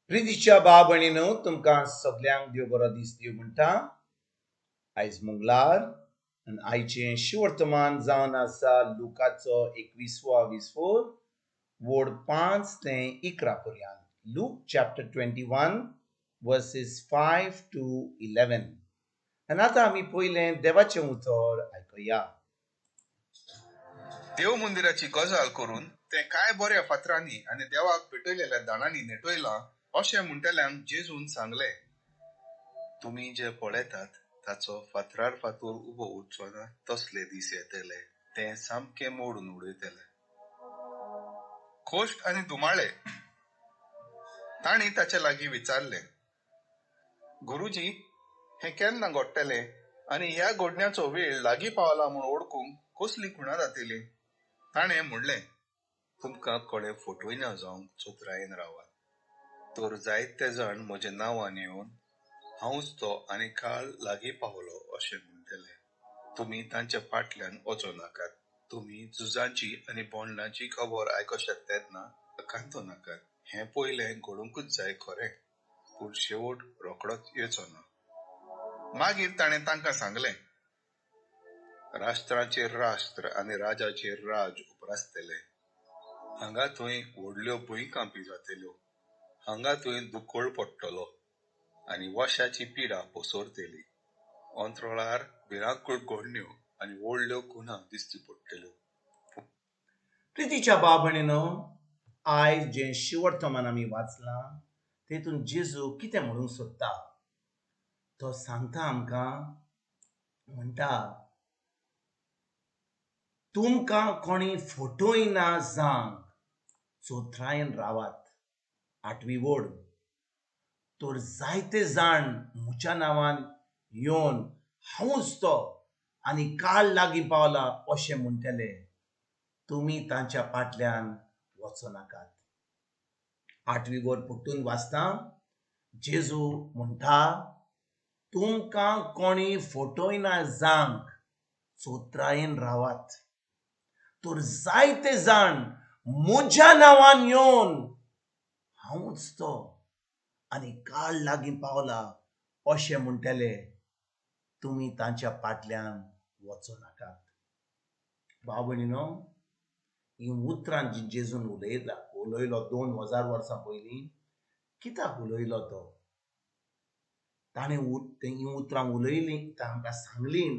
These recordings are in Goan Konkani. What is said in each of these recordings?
प्रितीच्या भाव भयणीनो, तुमकां सगल्यांक देव बरो दीस दिवं म्हणटा. आयज मंगळार आनी आयचें शिवर्तमान जावन आसा लुकाचो 21वो विसवोर वोड 5 ते 11 पर्यंत. Luke chapter 21 verses 5 to 11. आनी आतां आमी पयलें देवाचें उतर आयकुया. देव मंदिराची गजाल करून तें कांय बऱ्या फातरांनी आनी देवाक भेटयलेल्या दाणांनी नेटयलां अशें म्हणटल्यांक जेजून सांगलें, तुमी जे पळयतात ताचो फातरार फातर उबो उरचो ना तसले दीस येतले, तें सामकें मोडून उडयतले. खोश्ट आनी धुमाळे. तांणी ताचे लागीं विचारलें, गुरुजी, हें केन्ना घडटलें आनी ह्या घडण्याचो वेळ लागीं पावला म्हूण वळखूंक कसली खुणा जातली? ताणें म्हणलें, तुमकां कोणें फटयना जावंक चतुरायेन रावात. तर जायते जाण म्हज्या नांवान येवन हांवूच तो आनी काळ लागीं पावलो अशें म्हणटले. तुमी तांच्या फाटल्यान वचो नाकात. तुमी झुजांची आनी बंडांची खबर आयकशात तेन्ना आकांत नाकात. हें पयलें घडोवंकूच जाय खरें, पूण शेवट रोखडोच येचो ना. मागीर ताणें तांकां सांगलें, राष्ट्रांचेर राष्ट्र आनी राजाचेर राज उप्रासतले. हांगा थंय व्हडल्यो भुंयकांपी जातल्यो, हांगा थंय दुकळ पडटलो आनी वशाची पिडा पसरतली. अंतराळार भिरांकूळ घडण्यो आनी व्हडल्यो खुणा दिश्टी पडटल्यो. प्रितीच्या भाव भयणीनो, आयज जें शिवर्तमान आमी वाचलां तेतून जेजू कितें म्हणूंक सोदता तो सांगता आमकां. म्हणटा, तुमकां कोणी फटयना जावंक चोत्रायेन रावात. 8वी वोड, तर जायते जाण म्हज्या नांवान येवन हांवूच तो आनी काळ लागीं पावला अशें म्हणटले, तुमी तांच्या फाटल्यान वचो नाकात. 8वी वोड परतून वाचता. जेजू म्हणटा, तुमकां कोणी फटयना जावंक चोत्रायेन रावात. तर जायते जाण म्हज्या नांवान येवन हांवूच तो आनी काळ लागीं पावला अशें म्हणटले, तुमी तांच्या फाटल्यान वचो नाकात. भाव भयणीनो, हीं उतरां जी जेजून उलयलो 2000 वर्सां पयलीं, कित्याक उलयलो तो? ताणें हीं उतरां उलयलीं, तांकां सांगलीं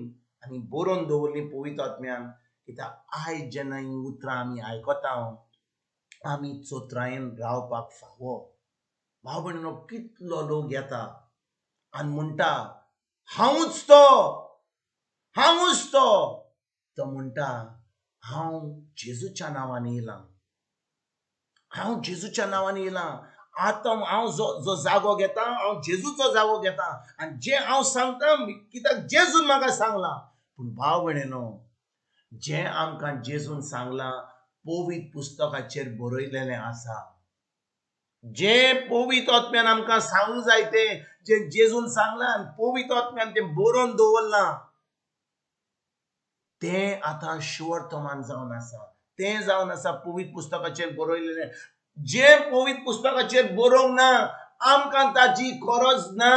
आनी बरोवन दवरलीं पवित्र आत्म्यान, कित्याक आयज जेन्ना हीं उतरां आमी आयकता आमी चोत्रायेन रावपाक फावो. भाव भयणीनो, कितलो लोक येता आनी म्हणटा हांवूच तो, हांवूच तो. तो म्हणटा हांव जेजूच्या नांवान येयलां, हांव जेजूच्या नांवान येयलां. आतां हांव जो जागो घेता हांव जेजूचो जागो घेता आनी जें हांव सांगता कित्याक जेजून म्हाका सांगलां. पूण भाव भयणीनो, जें आमकां जेजून सांगलां पवित्र पुस्तकाचेर बरयलेलें आसा. जें पवित्र आत्म्यान आमकां सांगूंक जाय तें जें जेजून सांगलां आनी पवित्र आत्म्यान तें बरोवन दवरलां तें आतां शिवर्तमान जावन आसा. तें जावन आसा पवित्र पुस्तकाचेर बरयलेलें. जें पवित्र पुस्तकाचेर बरोवंक ना आमकां ताची गरज ना,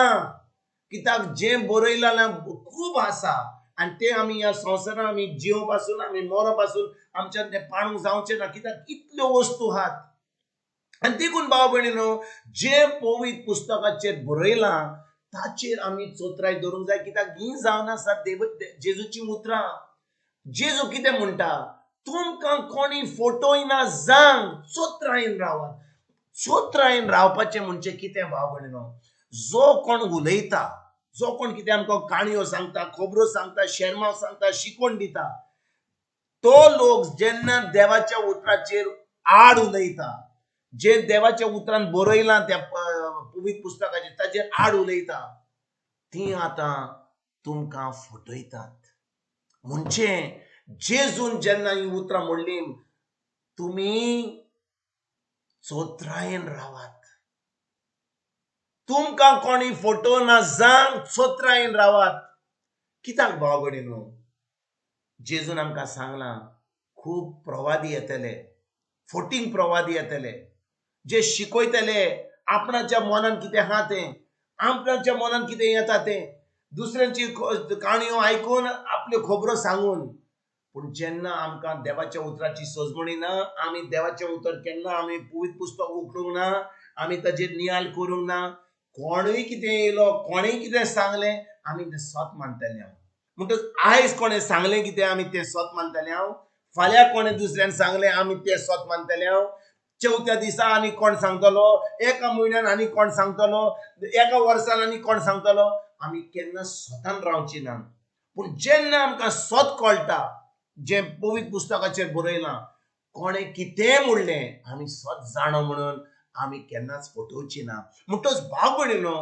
कित्याक जें बरयलेलें खूब आसा आनी तें आमी ह्या संवसारांत आमी जिवो पासून आमी मरो पासून आमच्यान तें पाणूंक जावचें ना, कित्याक इतल्यो वस्तू आहात. आनी देखून भाव भयणीनो, जें पवित्र पुस्तकाचेर बरयलां ताचेर आमी चोत्राय दवरूंक जाय, कित्याक हीं जावन आसा देव जेजूचीं उतरां. जेजू कितें म्हणटा, तुमकां कोणी फटयना जावंक चोत्रायेन रावात. चोत्रायेन रावपाचें म्हणजे कितें भाव भयणीनो, जो कोण उलयता, जो कोण कितें आमकां काणयो सांगता, खबरो सांगता, शेरमांव सांगता, शिकवण दिता, तो लोक जेन्ना देवाच्या उतराचेर आड उलयता, जे देवाच्या उतरान बरयलां त्या पवित्र पुस्तकाचेर ताचेर आड उलयता, ती आतां तुमकां फटयतात. म्हणजे जेजून जेन्ना हीं उतरां म्हणलीं, तुमी चोत्रायेन रावात, तुमकां कोणी फटोवना जावंक चोत्रायेन रावात. कित्याक भाव भयणीनो, जेजून आमकां सांगलां खूब प्रवादी येतले, फटींग प्रवादी येतले, जे शिकयतले आपणाच्या मनान कितें आहा तें, आपणाच्या मनान कितें येता तें, दुसऱ्यांची काणयो आयकून आपल्यो खबरो सांगून. पूण जेन्ना आमकां देवाच्या उतराची सजमणी ना, आमी देवाचें उतर केन्ना आमी पवित्र पुस्तक उखलूंक ना, आमी ताचेर नियाळ करूंक ना, कोणूय कितें येयलो, कोणें कितें सांगलें आमी तें सत मानतले हांव. म्हणटच आयज कोणें सांगलें कितें आमी तें सत मानतले हांव, फाल्यां कोणें दुसऱ्यान सांगलें आमी तें सत मानतले हांव, चवथ्या दिसा आनी कोण सांगतलो, एका म्हयन्यान आनी कोण सांगतलो, एका वर्सान आनी कोण सांगतलो, आमी केन्ना स्वतान रावची ना. पूण जेन्ना आमकां सत कळटा, जें पवित्र पुस्तकाचेर बरयलां, कोणें कितें म्हणलें आमी सत जाणो म्हणून आमी केन्नाच फटोवची ना. म्हणटच भाव भयणीनो,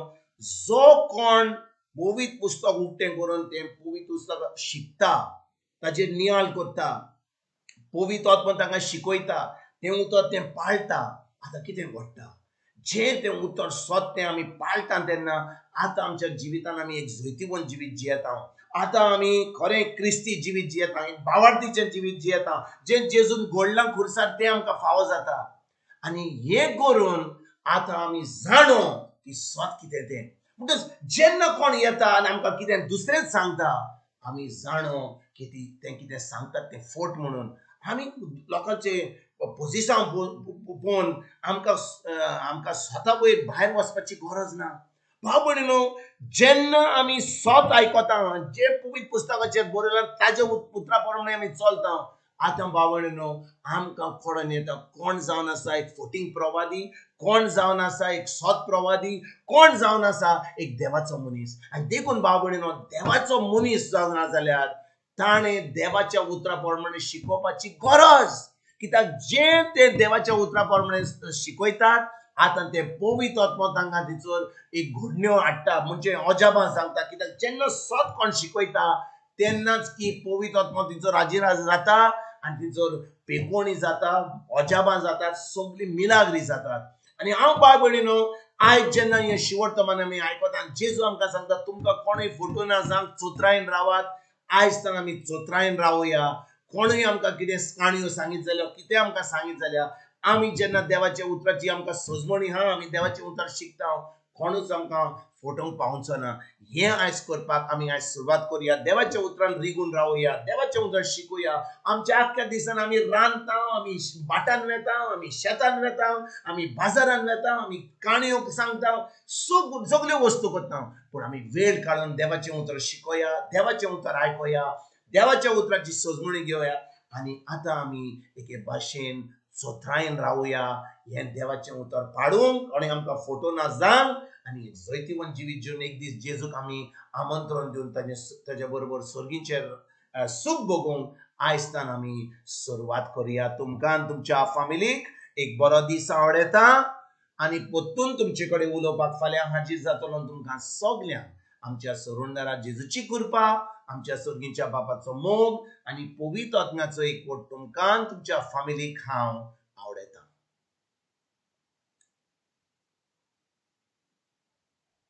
जो कोण पवित्र पुस्तक उक्तें करून तें पवित्र पुस्तक शिकता, ताचेर नियाळ करता, पवित्र आत्मा तांकां शिकयता, तें उतर तें पाळटा, आतां कितें घडटा, जें तें उतर सत तें आमी पाळटा तेन्ना आतां आमच्या जिवितान आमी एक जैतिवंत जिवीत जियेता. आतां आमी खरें क्रिस्ती जिवीत जियेता, एक भावार्थीचें जिवीत जियेता, जें जेजून घडलां खुर्सार तें आमकां फावो जाता. आनी हें करून आतां आमी जाणो की सत कितें तें. म्हणटच जेन्ना कोण येता आनी आमकां कितें दुसरेंच सांगता, आमी जाणो की तें कितें सांगतात तें फट म्हणून. आमी लोकांचे पोजिसांव पळोवन आमकां आमकां स्वता वयर भायर वचपाची गरज ना. भाव भयणीनो, जेन्ना आमी सत आयकता, जें पवित्र पुस्तकाचेर बरयलां ताजे उतरा प्रमाणे आमी चलता, आतां भाव भयणीनो आमकां कळोन येता कोण जावन आसा एक फटींग प्रवादी, कोण जावन आसा एक सत प्रवादी, कोण जावन आसा एक देवाचो मनीस. आनी देखून भाव भयणीनो, देवाचो मनीस जावना जाल्यार ताणें देवाच्या उतरा प्रमाणे शिकोवपाची गरज, कित्याक जें ते देवाच्या उतरा प्रमाणे शिकयतात आतां ते पवित्र आत्मो तांकां तिचो एक घडण्यो हाडटा, म्हणजे अजाबां सांगता. कित्याक जेन्ना सत कोण शिकयता तेन्नाच की पवित्र आत्मो तिचो राजिराज जाता आनी तिचो पेकोणी जाता, अजाबां जातात, सगळीं मिलाग्री जातात. आनी हांव भाव भयणीनो, आयज जेन्ना हें शिवर्तमान आमी आयकता, जेजू आमकां सांगता तुमकां कोणूय फोटो ना सांग, चोत्रायन रावात. आयज तांकां आमी चोत्रायन रावया. कोणूय आमकां कितें काणयो सांगीत जाल्यार, कितें आमकां सांगीत जाल्यार, आमी जेन्ना देवाच्या उतराची आमकां सजमणी आहा, आमी देवाचें उतर शिकता, कोणूच आमकां फटोवंक पावचो ना. हें आयज करपाक आमी आयज सुरवात करुया. देवाच्या उतरान रिगून रावया, देवाचें उतर शिकूया. आमच्या आख्ख्या दिसान आमी रांदता, आमी भाटान वेता, आमी शेतान वेता, आमी बाजारान वेता, आमी काणयो सांगता, सगल्यो वस्तू करता, पूण आमी वेळ काडून देवाचें उतर शिकोया, देवाचें उतर आयकोया, देवाच्या उतराची सजमणी घेवया आनी आतां आमी एके भाशेन चोत्रायेन रावया. हें देवाचें उतर पाडूंक आनी आमकां फोटो ना जावन आनी जैतिवंत जिवीत जिवन एक दीस जेजूक आमी आमंत्रण दिवन ताजे बरोबर सर्गीचें सूख भोगूंक आयज आमी सुरवात करुया. तुमकां तुमच्या फामिलीक एक बरो दीस आवडटा आनी परतून तुमचे कडेन उलोवपाक फाल्यां हाजीर जातलो. तुमकां सगल्यांक आमच्या सरुणदारा जेजूची कृपा, आमच्या सर्गीच्या बापाचो मोग आनी पवित्र आत्म्याचो एकवट तुमकां तुमच्या फामिलीक हांव आवडटा.